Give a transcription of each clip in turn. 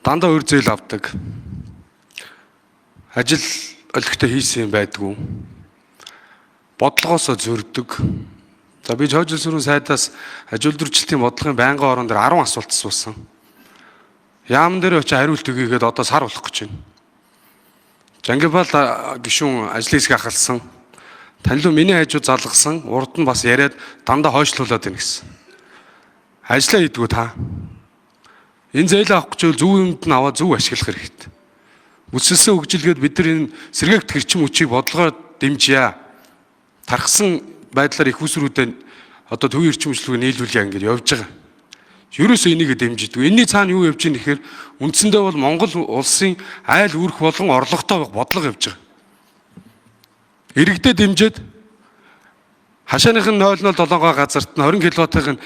Дандаа өр зээл авдаг. Ажил олигтой хийсэн юм байдгүй. Бодлогоосоо зөрдөг. За би хожил сүрэн сайдаас ажил үйлдвэрчлэлтийн бодлогын байнгын орон дээр 10 асуулт асуусан. Яам дээр очиж хариулт өгье гээд одоо сар болох гэж байна. Жангибал гишүүн ажлын хэсэг ахалсан. Танилуу миний хажуу залгасан, урд нь бас яриад дандаа хойшлуулад байна гэсэн. Ажлаа хийдгүү та. Энэ зээл авах гэж зөв юмд нь аваад зөв ашиглах хэрэгтэй. Бүсэлсэн хөгжилгээд бид нар энэ сэргээгт эрчим хүчийг бодлогоор дэмжийа. Тархсан байдлаар их усрүүдэд одоо төвийн эрчим хүчлүүг нийлүүлье ингэж явж байгаа. Ерөөсөө энийг дэмжидэг. Энийний цаана юу явж байгаа нэхэр үндсэндээ бол Монгол улсын айл үүрх болгон орлоготой бодлого явж байгаа. Иргэдэд дэмжиж хашааных нь 0.07 газарт нь 20 кВт-ын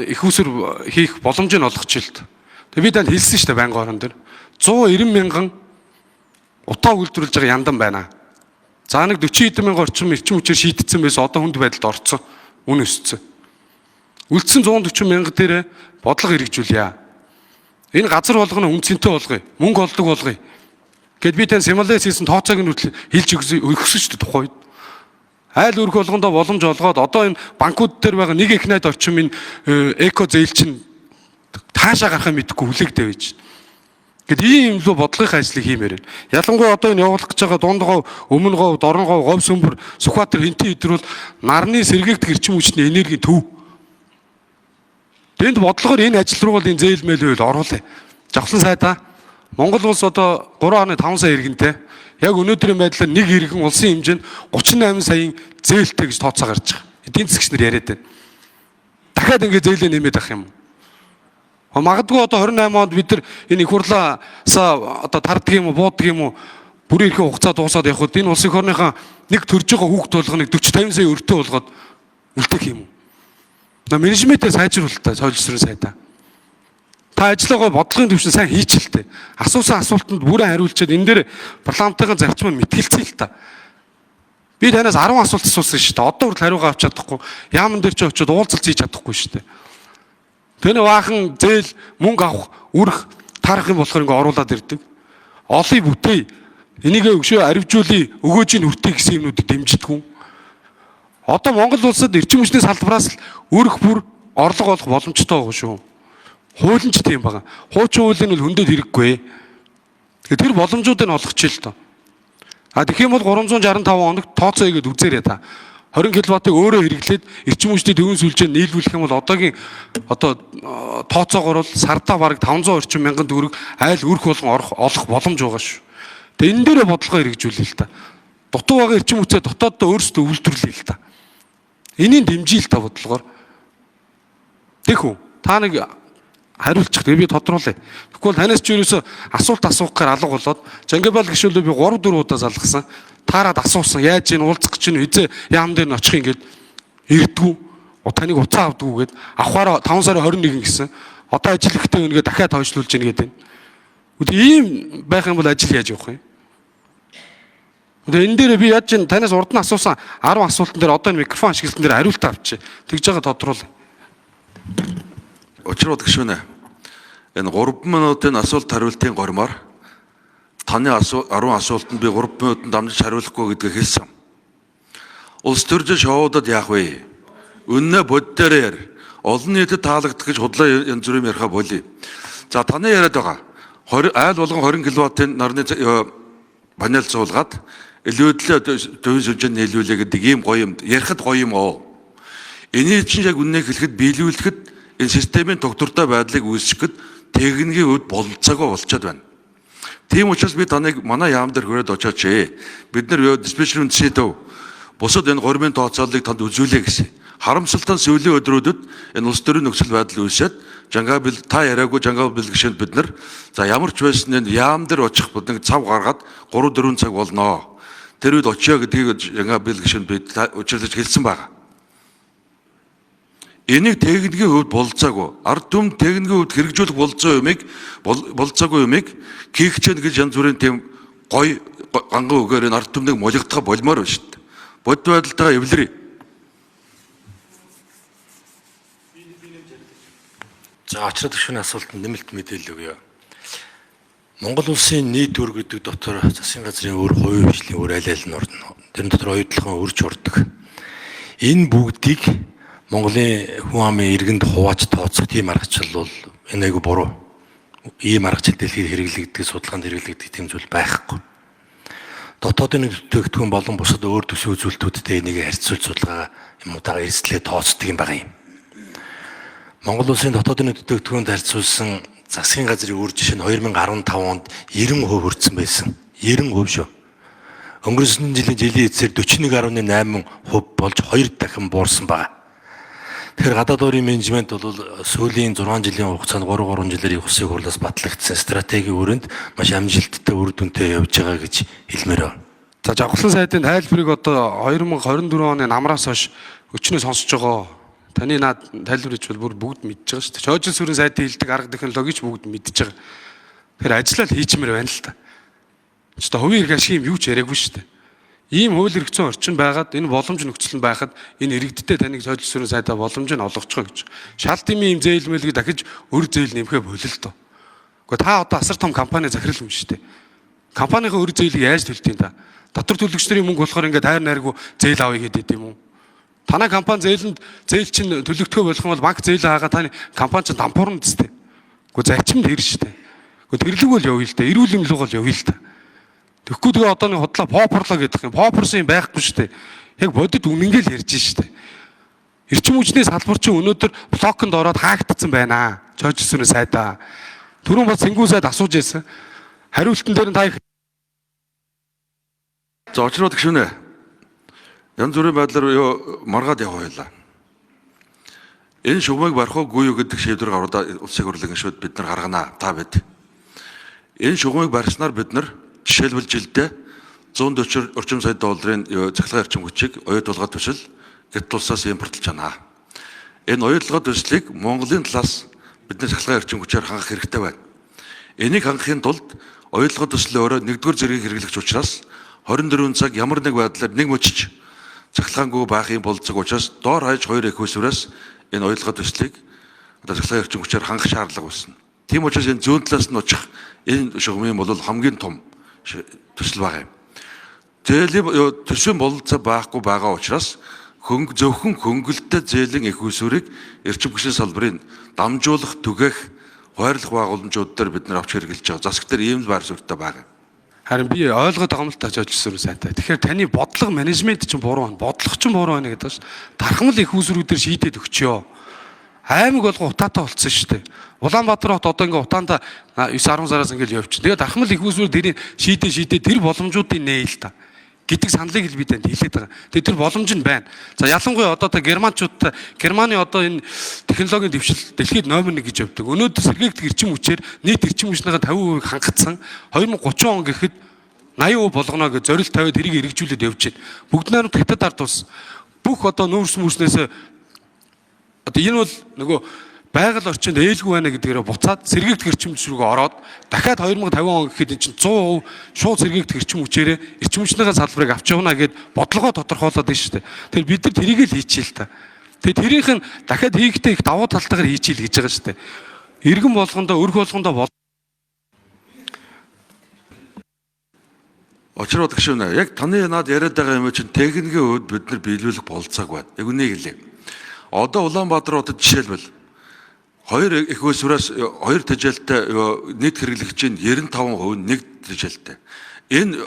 их усүр хийх боломжийг олгож илт. Тэгээ би танд хэлсэн шүү дээ байнгын орон дээр 190 мянган утаа үйлдвэрлэж байгаа яндан байна. За нэг 40 хэдэн мянган орчим эрчим хүчээр шийдсэн байсан одоо хүнд байдалд орцсон. Үн өссөн. Үлдсэн 140 мянга дээр бодлого хэрэгжүүлье. Энэ газар болгоно үнцэнтэй болгоё. Мөнгө олдог болгоё. Гэт би тань симуляц хийсэн тооцоог нь хүртэл хэлж өгсөн шүү дээ тухайн үед. Айл өрх болгондоо боломж олгоод одоо энэ банкуд дээр байгаа нэг их найд орчим энэ эко зээл чинь таашаа гарахыг мэдэхгүй хүлээгдээ байж. Гэт ийм юм лөө бодлогын ажлыг хиймээр байна. Ялангуяа одоо энэ явуулах гэж байгаа Дундгов, Өмнөгов, Дорногов, Говь Сүмбэр, Сүхбаатар хинтээ өдрөл нарны сэргээгдэх эрчим хүчний энергийн төв. Тэнд бодлогоор энэ ажил руу бол энэ зээл мэйл байл оруулъя. Жавхлан сайдаа Монгол улс одоо 3.5 сая иргэнтэй. Яг өнөөдрийн байдлаар нэг иргэн улсын хэмжээнд 38 саяын зээлтэй гэж тооцоо гарч байгаа. Эдийн засгч нар яриад байна. Дахиад ингэ зээлээ нэмээд авах юм. Магадгүй одоо 28 онд бид нар энэ их хурлаасаа одоо тарддаг юм уу, бууддаг юм уу, бүрийн эрхийн хугацаа дуусаад явхад энэ улсын хорныхоо нэг төрж байгаа хүүхд болгоныг 40 50 сая өртөө болгоод үлдэх юм уу? Менежментээ сайжруулалтай соёл сайдаа. Та ажиллаагаа бодлогын төвшин сайн хийчихэлтэй. Асуусан асуултанд бүрэн хариулчаад энэ дээр парламентын зарчим нь мэтгэлцээ л та. Би танаас 10 асуулт асуусан шүү дээ. Одоо хүртэл хариугаа авч чадахгүй. Яаман дээр чи очиод уулзалт хийж чадахгүй шүү дээ. Тэний баахан зээл мөнгө авах, үрэх, тарах юм болохоор ингээ оруулаад ирдэг. Олъё бүтээе. Энийгээ өгшөө аривжуулъя, өгөөжийг хүртээ гэсэн юмнуудыг дэмждэг. Одоо Монгол улсад эрчим хүчний салбараас л өрх бүр орлого олох боломжтой байгаа шүү. Хууль нь ч тийм байгаа. Хуучин хуулийн бол хөндөд хэрэггүй. Тэгэхээр тэр боломжуудыг олгоч л доо. А тэгэх юм бол 365 хоногт тооцоо хийгээд үзээрэй та. 20 кВт-ыг өөрөө хэрэглээд эрчим хүчний төвийн сүлжээ нийлүүлэх юм бол одоогийн одоо тооцоогоор бол сардаа бараг 500 орчим мянган төгрөг айл өрх болгон орох олох боломж байгаа шүү. Тэгээ энэ дээрээ бодлогоо хэрэгжүүлээ л та. Дутуу байгаа эрчим хүчээ дотооддоо өөрсдөө үйлдвэрлэе л та. Энийг дэмжиж л та бодлогоор. Тэхүү та нэг хариулчих тэгээ би тодруулъя. Тэгэхгүй бол танаас ч ерөөсөө асуулт асуух гэхээр алга болоод Жангибал гишүүлээ би 3 4 удаа залгасан. Таарад асуусан. Яаж энэ уулзах гэж чинь хизээ яам дээр нь очих юм гээд ирдгүү. Таныг уцаа авдгүү гээд авахаараа 5 сарын 21 гэсэн. Одоо ажил ихтэй өнгээ дахиад хойшлуулж ийн гээд байна. Үгүй ийм байх юм бол ажил яаж явах юм? Тэгээ энэ дээр би яаж чинь танаас урд нь асуусан 10 асуултан дээр одоо энэ микрофон ашиглалтан дээр хариулт авчи. Тэгж байгаа тодруулъя. Учрууд гишүүнэ. Энэ 3 минутын асуулт хариултын гормоор таны 10 асуултанд би 3 минутанд дамжиж хариулахгүй гэдгийг хэлсэн. Улс төржин шоудад яах вэ? Үннээ боддоор яар. Олон нийтэд таалагдах гэж худлаа янз бүрийн яриха болий. За таны яриад байгаа 20 айл болгон 20 кВт-ын нарны панел суулгаад илүүдлээ төвийн сүлжээнд нийлүүлээ гэдэг ийм гоё юм ярихад гоё юм оо. Энийг чинь яг үннээ хэлэхэд биелүүлэхэд энэ системийн тогтвортой байдлыг үүсгэхэд техникийн хувьд бололцоогүй болчиход байна. Тийм учраас би таныг манай яам дээр хүрээд очооч ээ. Бид нар диспетчер үндэсний төв бусад энэ гормын тооцооллыг танд үзүүлье гэсэн. Харамсалтай нь сүүлийн өдрүүдэд энэ улс төрийн нөхцөл байдал үүсээд Жангабил та яриаггүй Жангабил гишүүнд бид нар за ямар ч байсан энэ яам дээр очих нэг цав гаргаад 3 4 цаг болноо. Тэр үед очио гэдгийг Жангабил гишүүнд би учирлаж хэлсэн байгаа. Энийг техникийн хувьд бололцоогүй. Ард түмэн техникийн хувьд хэрэгжүүлэх бололцоо юмыг бололцоогүй юмыг хийх гэж гэж янз бүрийн тийм гой ганган үгээр энэ ард түмнийг молигдох болмоор байна шүү дээ. Бодит байдалтайгаа эвлэрье. За очроод гишүүний асуултанд нэмэлт мэдээлэл өгье. Монгол улсын нийт өр гэдэг дотор засгийн газрын өр, хувийн хвшлийн өр аль аль нь орно. Тэрэн дотор оюутлогын өрч ордог. Энэ бүгдийг Монголын хүн амын иргэнд хувааж тооцох тийм аргачлал бол энэ айгүй буруу. Ийм аргачлал дэлхийд хэрэглэгддэг, судалгаанд хэрэглэгддэг тийм зүйл байхгүй. Дотоодын бүтээгдэхүүн болон бусад өөр төсвийн үзүүлэлтүүдтэй энийг харьцуулж судалгаа юм удаага эрсдлээ тооцдог юм байгаа юм. Монгол улсын дотоодын бүтээгдэхүүнд харьцуулсан засгийн газрын үр жишээ нь 2015 онд 90% хүрсэн байсан. 90% шүү. Өнгөрсөн жилийн жилийн эцсээр 41.8% болж 2 дахин буурсан байна. Тэгэхээр гадаад өөрийн менежмент бол сүүлийн 6 жилийн хугацаанд 3 3 жилээр их усыг хурлаас батлагдсан стратегийн өрөөнд маш амжилттай үр дүнтэй явж байгаа гэж хэлмээр байна. За, Жавхлан сайдын тайлбарыг одоо 2024 оны намраас хойш өчнөө сонсож байгаа. Таны наад тайлбар хийж бол бүр бүгд мэдж байгаа шүү дээ. Чойжин сүрэн сайдын хэлдэг арга технологич бүгд мэдж байгаа. Тэгэхээр ажиллаа л хийчмээр байна л та. Ч одоо хувийн эрх ашиг юм юу ч яриаггүй шүү дээ. Ийм хууль эрх зүйн орчин байгаад, энэ боломж нөхцөл нь байхад энэ иргэдтэй таныг сойжил сүрэн сайдаа боломж нь олгоцгоо гэж. Шал дими юм зээл мэлгийг дахиж өр зээл нэмэхэ болил тоо. Гэхдээ та одоо асар том компани захирал юм шүү дээ. Компанийн өр зээлийг яаж төлдөг юм та? Дотор төлөгч нарын мөнгө болохоор ингээд хайр найргүй зээл авъя гэдэг юм уу? Танай компани зээлэнд зээл чинь төлөгдөхөө болох юм бол банк зээл хаагаа таны компани чинь дампуурна гэжтэй. Гэхдээ зарчимд хэр шүү дээ. Гэхдээ тэрлэг бол явъя л дээ. Эрүүл юм л бол явъя л дээ. Тэгэхгүй тэгээ одоо нэг худлаа попорлоо гэдэг юм. Попорсон юм байхгүй шүү дээ. Яг бодит үнэнгээ л ярьж шүү дээ. Эрчим хүчний салбар чинь өнөөдөр блоконд ороод хаагдцсан байна. Чойжсүрэн сайдаа. Түрүүн бас Сэнгүү сайд асууж байсан. Хариултан дээр нь та их За, очроод гişүнэ. Янз бүрийн байдлаар юу маргаад явах байлаа. Энэ шугамыг барих уугүй юу гэдэг шийдвэр гаргадаа улсын хурлын гишүүд бид нар гаргана. Та бид. Энэ шугамыг барьснаар бид нар жишээлбэл жилдээ 140 орчим сая долларын цахилгаан эрчим хүчийг оюутулгаа төсөл Хятад улсаас импортлж байна. Энэ оюутулгаа төслийг Монголын талаас бидний цахилгаан эрчим хүчээр хангах хэрэгтэй байна. Энийг хангахын тулд оюутлагын төслийн өөрөө нэгдүгээр зэргийг хэрэглэгч учраас 24 цаг ямар нэг байдлаар нэг мөчж цахилгаангүй байх юм болцог учраас доор хаяж хоёр их усүрээс энэ оюутлагын төслийг одоо цахилгаан эрчим хүчээр хангах шаардлага үүснэ. Тийм учраас энэ зүүн талаас нь очих энэ шугамын бол хамгийн том төсөл байгаа юм. Зээлийн төсвийн бололцоо байхгүй байгаа учраас хөнгө зөвхөн хөнгөлөлтөй зээлийн их усүрийг эрчим хүчний салбарын дамжуулах, түгээх, хойрлох байгууламжууд дээр бид нар авч хэрэглэж байгаа. Засаг дээр ийм л байр суурьтай байгаа. Харин би ойлгоод байгаа юм л та, Жожсүрэн сайтай. Тэгэхээр таны бодлого менежмент чинь буруу байна. Бодлого чинь буруу байна гэдэг чинь дархмал их усрүүдээр шийдээд өгчөө. Аймаг болго утаатай болцсон шүү дээ. Улаанбаатар хот одоо ингээ утаанда 9 10 сараас ингээл явчих. Тэгээд дархмал их усрүүд тэрийг шийдээ шийдээ тэр боломжуудыг нээ л та гэдэг саналыг л би танд хэлээд байгаа. Тэгээд тэр боломж нь байна. За, ялангуяа одоо та германчуудтай, Германы одоо энэ технологийн дэвшил дэлхийд номер 1 гэж явдаг. Өнөөдөр сэргээгдэх эрчим хүчээр нийт эрчим хүчнийхээ 50% хангацсан, 2030 он гэхэд 80% болгоно гэж зорилт тавиад тэрийг эргэжүүлээд явж байна. Бүгд найрамд Хятад ард улс бүх одоо нүүрс мүрснээс одоо энэ бол нөгөө байгаль орчинд ээлгүй байна гэдгээрээ буцаад сэргээгдэх эрчим хүч рүүгээ ороод дахиад 2050 он гэхэд эн чинь 100% шууд сэргээгдэх эрчим хүчээрээ эрчим хүчнийхээ салбарыг авч явна гэд бодлогоо тодорхойлоод байна шүү дээ. Тэгэхээр бид нар тэрийг л хийчихээ л та. Тэгээ тэрийнх нь дахиад хийхдээ их давуу талтайгаар хийчихье л гэж байгаа шүү дээ. Иргэн болгондоо, өрх болгондоо бол Очроод гişүнэ. Яг таны над яриад байгаа юм чинь техникийн хувьд бид нар биелүүлэх бололцоог байна. Яг үнийг хэлье. Одоо Улаанбаатар хотод жишээлбэл хоёр их усүрээс хоёр тэжээлтэй нийт хэрэглэгчийн 95% нэг тэжээлтэй. Энэ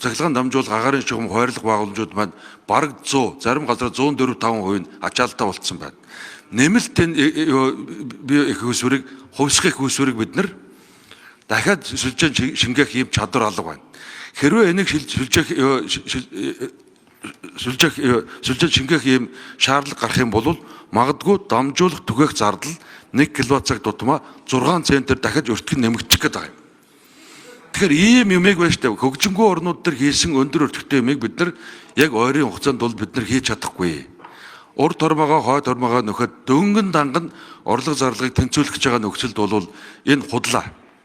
цахилгаан дамжуулах агаарын шугам хойрлох байгууламжууд маань бараг 100, зарим газар 104 5% нь ачаалттай болцсон байна. Нэмэлт энэ би их усүрийг хувьсах их усүрийг бид нар дахиад сүлжээ шингээх ийм чадвар алга байна. Хэрвээ энийг сүлжээх сүлжээх сүлжээ шингээх ийм шаардлага гарах юм бол магадгүй дамжуулах түгээх зардал 1 кВт цаг тутмаа 6 центр дахиж өртгөн нэмэгдчих гээд байгаа юм. Тэгэхээр ийм юмыг байна штэ, хөгжингүй орнууд дээр хийсэн өндөр өртөгтэй юмыг бид нар яг ойрын хугацаанд бол бид нар хийж чадахгүй. Урд тормогоо хойд тормогоо нөхөд дөнгөн данган орлого зарлагыг тэнцвүүлэх гэж байгаа нөхцөлд бол энэ худлаа.